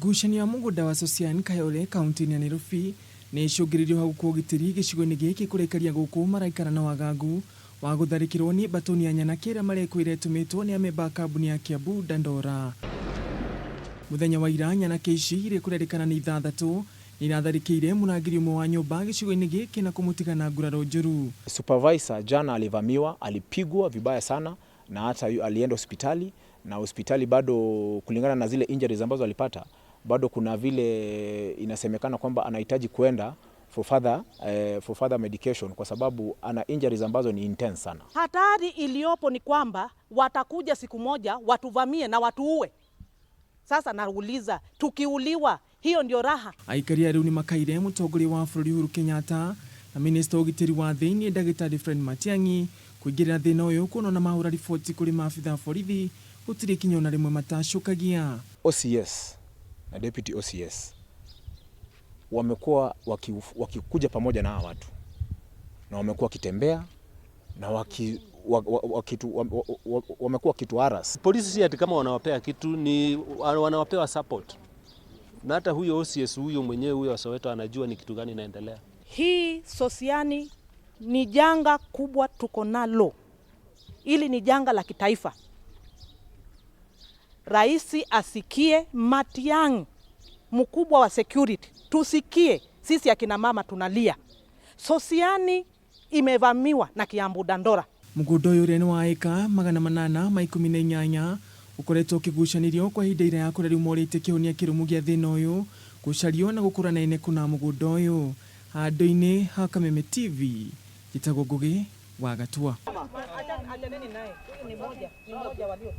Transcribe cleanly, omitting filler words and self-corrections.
Ngucanio ya mũgũnda wa Sosian Kayole kaunti-inĩ ya Nairobi nĩ ĩcũngĩrĩirie ũhagũku wa ũgitĩri gĩcigo-inĩ gĩkĩ kũrĩa aikari a gũkũ maraikara na wagagu wa gũtharĩkĩrwo nĩ mbatoni ya nyanake ĩrĩa marekwĩra ĩtũmĩtwo nĩ amemba a kambuni ya Kiambu Dandora. Mũthenya wa ira nyanake ici iria kũrerĩkana nĩ ithathatũ nĩ iratharĩkĩire mũrangĩri ũmwe wa nyũmba gĩcigo-inĩ gĩkĩ na kũmũtiga na nguraro njũru. Supervisor jana alivamiwa, alipigwa vibaya sana na hata alienda hospitali na hospitali bado, kulingana na zile injuries ambazo alipata, bado kuna vile inasemekana kwamba anahitaji kwenda for further medication kwa sababu ana injuries ambazo ni intense sana. Hatari iliyopo ni kwamba watakuja siku moja watuvamie na watuue. Sasa nauliza, tukiuliwa, hiyo ndio raha? Aikari a rĩu nĩ makaire mũtongoria wa bũrũri Uhuru Kenyatta na minista wa ũgitĩri wa thĩinĩ ndagĩtarĩ Fred Matiang'i kũingĩrĩra thĩna ũyũ kuona ona mahũra riboti kũrĩ maabitha a borithi gũtirĩ ikinya ona rĩmwe matacũkagia. OCS na deputy OCS wamekuwa wakikuja pamoja na hawa watu na wamekuwa wakitembea na wamekuwa wakituharass. Polisi si ati kama wanawapea kitu, ni wanawapewa support, na hata huyo OCS huyo mwenyewe huyo wa Soweto anajua ni kitu gani inaendelea. Hii Sosiani ni janga kubwa tuko nalo, ili ni janga la kitaifa. Rais asikie, Matiang'i mkubwa wa security, tusikie sisi akina mama tunalia. Sosiani imevamiwa na Kiambu Dandora. Mũgũnda ũyũ ũrĩa nĩ wa ĩka 818 ũkoretwo ũkĩgucanĩrio kwa ihinda iraya kũrĩa rĩu morĩtie kĩhonia kĩrũmu gĩa thĩna ũyũ gũcario na gũkũrana ene kũna mũgũnda ũyũ. Handũ-inĩ ha Kameme TV, njĩtagwo Ngugi wa Gatua. Achaneni naye, huyu ni moja, ni moja walio tu.